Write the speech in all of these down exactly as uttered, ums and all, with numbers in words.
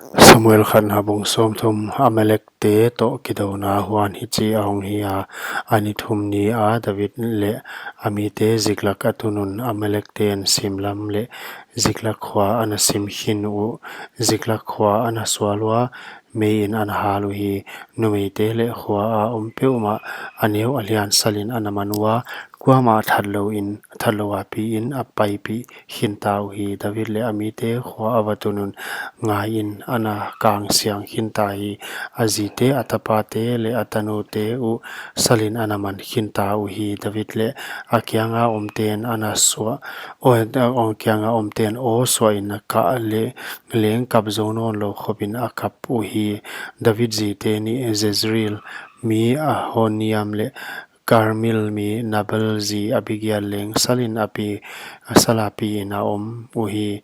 Samuel khatna bung sawmthum. Amalekte toh kidouna huan hichi a hong hi a, a ni thum ni a David leh a mite Ziklag a tun un, Amalekte'n sim lam leh Ziklag khua ana sim khin uh. Ziklag khua ana sual ua, mei in ana hal uhi. Numeite leh khua a om peuhmah a neu a lian sal in ana man ua, kuamah thatlou in, thatlou a pi in a paipih khinta uhi. David leh a mite khua a va tun un, ngai in, ana kang siang khinta hi. A zite, a tapate leh a tanute uh sal in ana man khinta uhi. David leh a kianga omte'n ana suah, aw, a kianga omte'n aw suah in a kah leh leng kap zou nawnlou khop in a kap uhi. David zite nih, Jezreel mi Ahinoam leh Karmel mi Nabal zi Abigail leng sal in a pi, a sal a pi in a om uhi.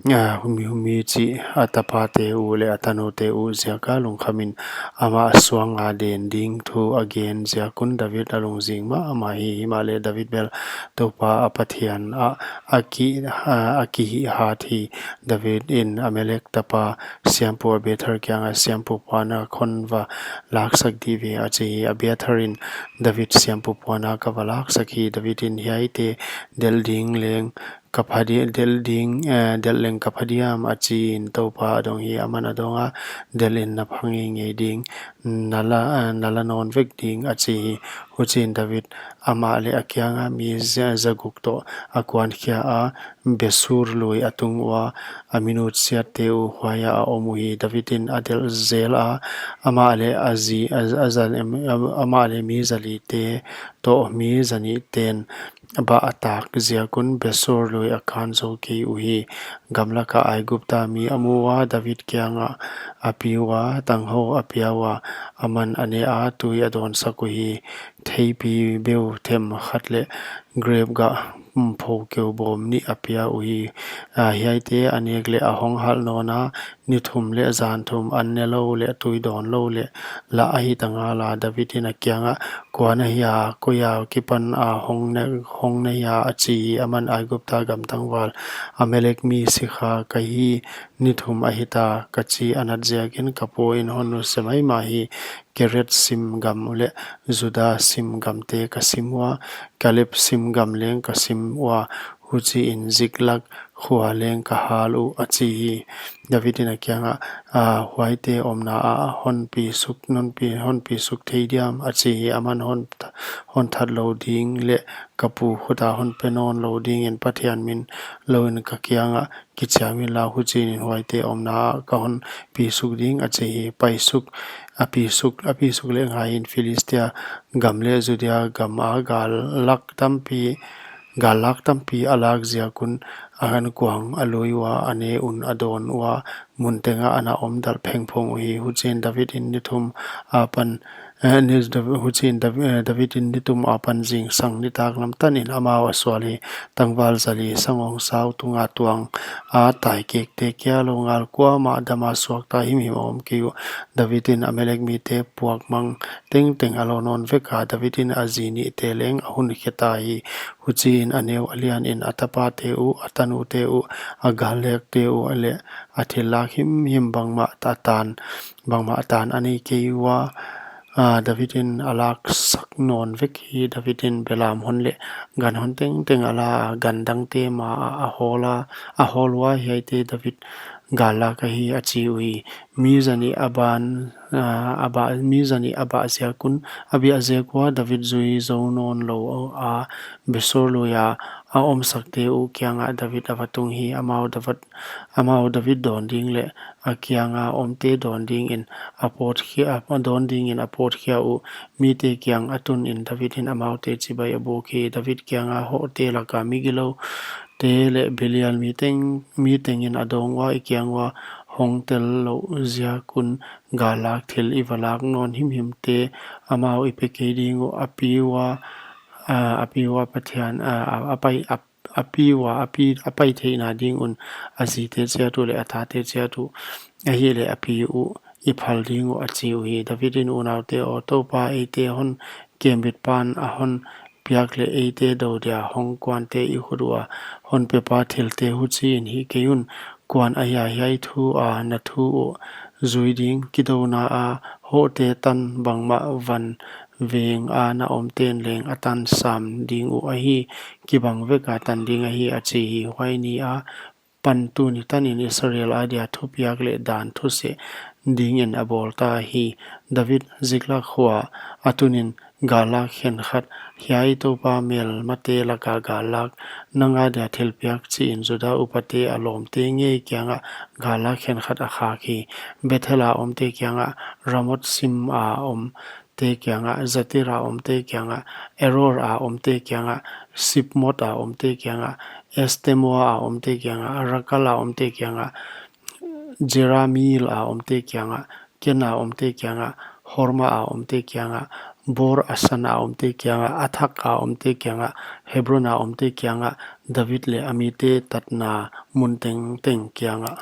A, humi, humi chih a tapate uh leh a tanute uh ziak a lungkham in amah suang a den ding thu a gen ziak un David a lungzing mahmah hi. Himahleh David bel Toupa a Pathian ah a ki, a, a kihihhat hi. David in Ahimelek tapa siampu Abiathar kianga siampu puannak hon va laksak dih ve, a chi hi. Abiathar in, David siampu puannak ka va laksak hi. David in, hiaite delh ding leng ka pha di, delh ding, eh, delh leng ka pha diam, a chi in. Toupa a dong hi, aman a dong a, delh in na pha ngeingei ding, na la, eh, na la nawn vek ding, a chi hi. Huchiin David amah leh a kianga mi za, zaguk toh a kuankhia a, Besor lui a tung ua, a minutsiatte uh huai ah a om uhi. David in a delh zel a, amah leh a zi, a, a za, amah leh mi zalite toh mi zanihten bah a tak ziak un Besor lui a kan zou kei uhi. Gamlak ah Aigupta mi a mu ua, David kiangah a pi ua, tanghou a pia ua, aman a ne a, tui a dawnsak uhi. Theipi beu them khat leh grep gah, mm, phou keu bawm nih a pia uhi. A, hiaite a nek leh a hong halh nawn a, ni thum leh zan thum an ne lou leh tui dawn lou leh lah ahi ta ngal a. David in a kiangah, kua na hia, koi a kipan a hong na, hong na hia, a chi hi. Aman, Aigupta gam tangval Amalek mi sikha ka hi, ni thum ahi ta, ka chi a nat ziakin ka pu in hon nuse maimah hi. Kereth sim gam leh Juda sim gamte ka sim ua, Kaleb sim gam leng ka sim ua, huchiin Ziklag khua leng ka hal uh, a chi hi. David in a kiangah, a, huaite omna ah hon pi suk, non pi, hon pi suk thei diam, a chi hi. Aman, hon, hon that lou ding leh ka pu khut ah hon pe nawn lou dingin Pathian min lou in ka kiangah kichiam inla, huchiin huaite omna ah ka hon pi suk ding, a chi hi. Pai suk, a pi suk, a pi suk leh ngai in, Philistia gam leh Judea gam a gal lak tampi, gal lak tampi a lak ziak un a ankuang a lui ua, a ne un a dawn ua, mun teng ah ana omdalh phengphong uhi. Huchiin David in ni thum apan, eh, ni, Dav-, huchiin Dav-, eh, David in ni thum apan zingsang nitaklam tan in amau a sual hi. Tangval zali sangawngsau tunga tuang a tai kekte kia lou ngal kuamah dam a suakta himhim a om kei uh. David in Amalek mite puakmang tengteng a lo nawn vek a, David in a zi nihte leng a hun khe ta hi. Huchiin a neu a lian in a tapate uh, a tanute uh, a gallekte uh leh a thil lak himhim bangmah a tan, bangmah a tan a nei kei ua, a, David in a laksak nawn vek hi. David in belam hon leh gan hon tengteng a la a, gan dangte ma ah a hawl a, a hawl ua, hiaite David gallak ahi, a chi uhi. Mi zanih a ban, a, a bah, mi zanih a bah ziak un, a biak ziak ua David zui zou nawn lou a, Besor lui a a omsakte uh kiangah David a va tung hi. Amau David, amau David dawn ding leh a kianga omte dawn dingin a pawtkhia, a dawn dingin a pawtkhia uh. Mite kiang a tun in David in amaute chibai a buk hi. David kianga hohte laka migiloute leh Belial mi teng, mi teng in a dawng ua, i kiang ua hong tel louh ziak un gallak thil i va lak nawn himhimte amau i pe kei ding uh, a pi ua, a, a pi ua Pathian, a, a, a pai, a, a pi ua, a pi, a pai theihna ding un a zite chiat uh leh a tate chiat uh, ahihleh a pi uh i phal ding uh, a chi uhi. David in, unaute aw, Toupa eite hon kembit pan a hon piak leh eite dou dia hong kuante i khut ua hon pepa thilte huchiin hih kei un, kuan ahia hiai thua na thu uh zui ding? Kidouna a hohte tan bangmah van venga na omten leng a tan sam ding uh ahi; kibang veka tan ding ahi, a chi hi. Huai nia pan tuni tanin Israel adia thupiak leh dan thuseh dingin a bawlta hi. David Ziklag khua a tunin gallak khenkhat, hiai TOUPA melmate laka gallak, nang adia thilpiak chiin Juda upate a lawmte ngei kiangah gallak khenkhat a khak hi. Bethela omte kiangah, Ramoth-sima omte kiangah, Jatira omte kiangah, Arora omte kiangah, Sibmotha omte kiangah, Estemoa omte kiangah, Rakala omte kiangah, Jerameel omte kiangah, Kena omte kiangah, Hormaa omte kiangah, Bor-asana omte kiangah, Athaka omte kiangah, Hebrona omte kiangah, David leh a mite tatna mun tengteng kiangah.